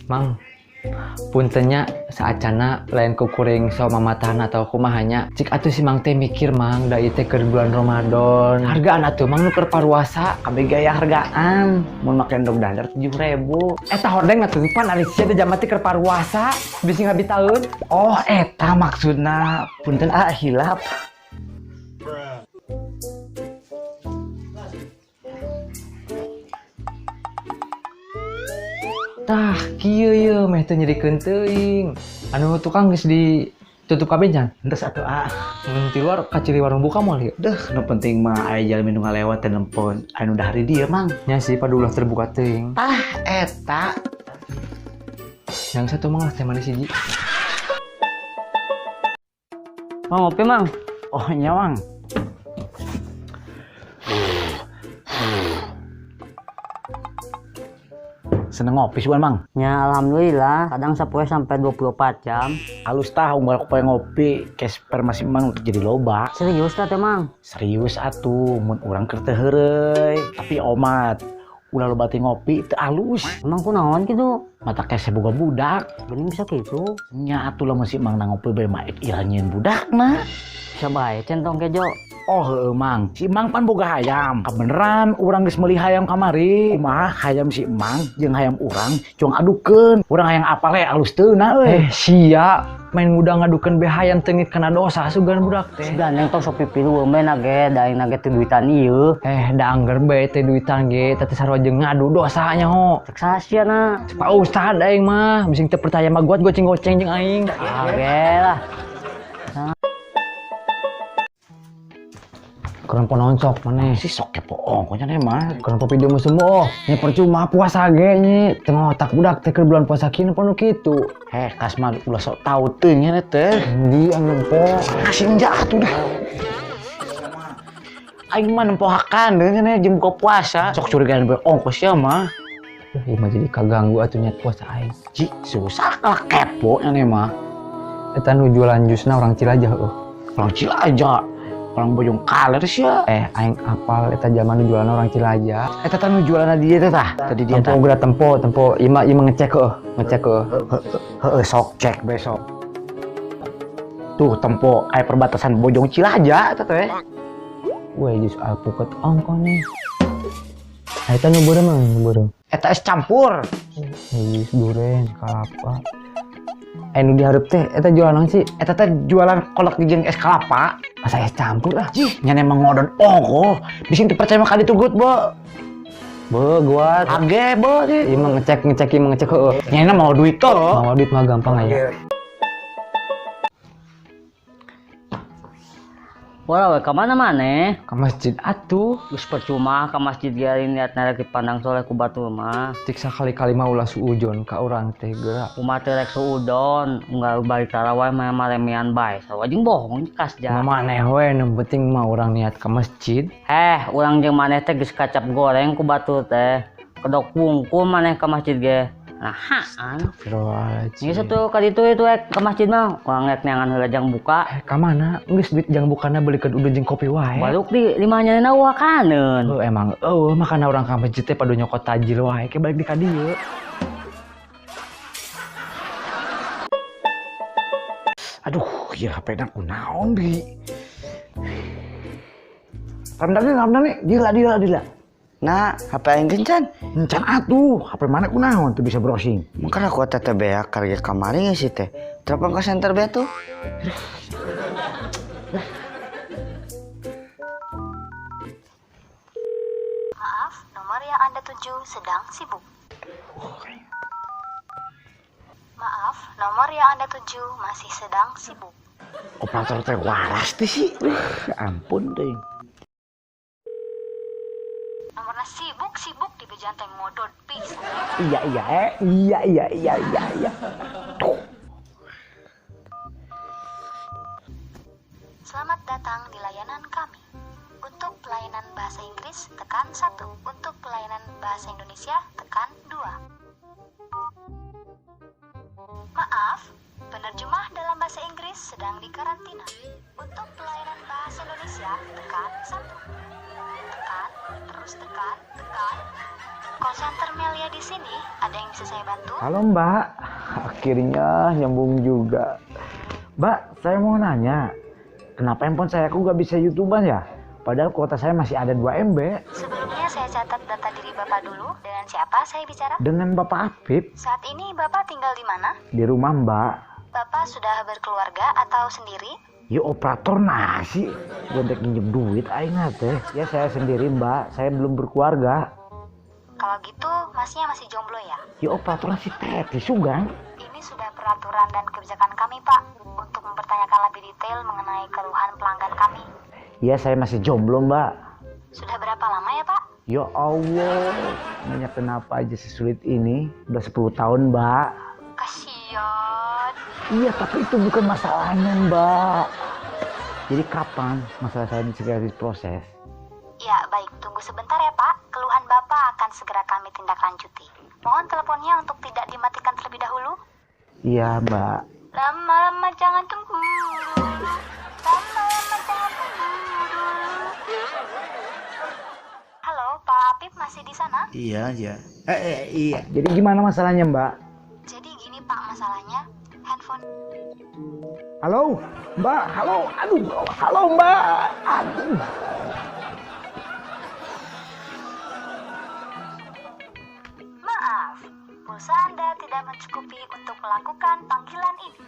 Mang, puntennya saacana lain kukuring so mamatahan atau kumahanya. Cik atuh si Mang teh mikir Mang, da ieu teh keur bulan Ramadan. Hargaan atuh Mang nu keur paruasa, kabeh gaya hargaan. Mun make endog dadar 7.000. Eta hordeng atuh pan ari sia teh jaman teh keur paruasa, bisi ngabitaeun. Oh, eta maksudna. Punten ah hilap. Tah, kieu ye meh teu nyerikeun teuing. Anu tukang geus ditutup kabeh jan? Henteu atuh ah. Mun ti luar kaciri warung buka moal ieu. Deuh, nu penting mah aya jalmi nu ngalewat teh nempon. Anu dahar di dieu Mang. Nya sih padu ulah terbuka teuing. Tah eta. Yang satu Mang lah teh manis hiji. Mang ngopi Mang. Oh nya Mang. Seneng ngopi sih Mang? Ya alhamdulillah, kadang sapoe sampai 24 jam. Halus tah unggal poe ngopi, cash masih Mang untuk jadi loba. Serius tah teh Mang? Serius atuh, mun urang keur teu heureuy. Tapi omat, ulah loba teh ngopi teu halus. Emang kunaon kitu? Mata cash boga budak. Geuning bisa kitu? Nya atuh lamun si Mang na ngopi bae mah ira nyieun budakna. Bisa bae centong kejo. Oh heueuh Mang, si Mang pan boga hayam. Kabeneran urang geus meuli hayam kamari. Kumaha hayam si Mang jeung hayam urang cuang adukeun. Urang hayang apal we alus teu na euy. Sia main muda ngadukeun be hayam teungit kana dosa sugan budak teh. Sugan yang tong sok pipilu we na ge da aing ge teu duitan ieu. Da angger bae teh duitan ge teh sarua jeung ngadu dosanya ho. Cek saha na? Cek Pak Ustad aing mah, bising teu percaya mah guat goceng-goceng jeung aing. Ah ge lah. Kurang pononcok maneh. Si sok kepo ongkonya nih mah. Kurang video musuh oh, nya percuma puasa ge nya. Tengah otak budak teh keur bulan puasa kieu panu kitu. Heh, kasma ulah sok tau teuing nya teh. Di anu nempo. Kasih enjak atuh dah. Aing mah nempo hakan deui nya jeung buka puasa. Sok curigaan bae ongkos sia mah. Ieu mah jadi kaganggu atuh niat puasa aing. Ji, susah lah kepo nya mah. Eta nu jualan jusna orang Cilajah heueuh. Orang Cilajah. Orang Bojong Kaler sih ya. Aing apal eta zaman nu jualan orang Cilajah. Eta tah nu jualan dia teh tah. Tadi dia tempo geura tempo tempo ieu mah ngecek heueuh, ngecek heueuh. Heueuh sok cek besok. Tuh tempo aya perbatasan Bojong Cilajah eta teh. Weh jus alpukat ongko nih. Eta nu beureum mah nu beureum. Eta es campur. Jus duren kalapa. Nu dihareup teh eta jualan naon sih? Eta teh jualan kolak jeung es kelapa. Masa es campur ah? Jih, nya emang ngodon ongkoh. Bisi teu percaya mah ka ditu gut, Bo. Bo, gua age, Bo. Ieu mah ngecek ngecek ieu mah ngecek heueuh. Nya mau duit toh. Mau duit mah gampang aya. Wah, we ka mana maneh? Ka masjid atuh. Geus percuma ka masjid ge ari niat rek dipandang soleh ku batur mah. Cik sakali-kali mah ulah suujon ka urang teh geura. Kumaha teh rek suudon, unggal balik tarawih mah maremian bae. Sarua jeung bohong kas ja. Maneh we nu penting mah urang niat ka masjid. Heh, urang jeung maneh teh geus kacap goreng ku batur teh. Kedok wungkul maneh ka masjid ge. Nah, astagfirullahaladzim. Geus atuh ka ditu itu ke masjid mah, urang rek neangan heula jang buka. Ka mana? Geus duit jang bukana belikeun udud jeung kopi wae. Baluk di limahnya na wakaneun. Heuh emang eueuh makana urang ka masjid teh padu nyokot tajil wae ke balik di ka dieu. Aduh, ieu HP na kunaon deui. Ramdhani, dila dila dila. Nah, HP aing kencan. Encan atuh, HP mana kunaon tuh bisa browsing. Mungkin aku teh beak karya kamari sih teh. Telepon ke center be tuh. Maaf, nomor yang Anda tuju sedang sibuk. Maaf, nomor yang Anda tuju masih sedang sibuk. Operator teh waras teh sih. Ampun deh. Nomornya sibuk-sibuk di bejanteng modot pisan. Iya iya iya iya iya iya iya. Tuh. Selamat datang di layanan kami. Untuk pelayanan bahasa Inggris tekan 1, untuk pelayanan bahasa Indonesia tekan 2. Penerjemah dalam bahasa Inggris sedang dikarantina. Untuk pelayanan bahasa Indonesia, tekan 1. Tekan, terus tekan, tekan. Call center Melia di sini, ada yang bisa saya bantu? Halo Mbak, akhirnya nyambung juga. Mbak, saya mau nanya, kenapa handphone saya kok gak bisa YouTubean ya? Padahal kuota saya masih ada 2 MB. Sebelumnya saya catat data diri Bapak dulu. Dengan siapa saya bicara? Dengan Bapak Afif. Saat ini Bapak tinggal di mana? Di rumah Mbak. Bapak sudah berkeluarga atau sendiri? Ya operator nasi, gue udah minjem duit aing teh. Ya saya sendiri Mbak, saya belum berkeluarga. Kalau gitu, masnya masih jomblo ya? Ya operator nasi teh, sugan. Ini sudah peraturan dan kebijakan kami Pak, untuk mempertanyakan lebih detail mengenai keluhan pelanggan kami. Ya saya masih jomblo Mbak. Sudah berapa lama ya Pak? Ya Allah, nanya kenapa aja sesulit ini? Udah 10 tahun Mbak. Kasian. Iya tapi itu bukan masalahnya Mbak. Jadi kapan masalah saya segera diproses? Ya baik, tunggu sebentar ya Pak. Keluhan Bapak akan segera kami tindak lanjuti. Mohon teleponnya untuk tidak dimatikan terlebih dahulu. Iya Mbak. Lama-lama jangan tunggu. Lama-lama jangan tunggu dulu. Halo, Pak Apip masih di sana? Iya, iya. Iya. Jadi gimana masalahnya Mbak? Jadi gini Pak masalahnya, handphone. Halo, Mbak. Halo, aduh, halo Mbak. Aduh. Maaf, pulsa Anda tidak mencukupi untuk melakukan panggilan ini.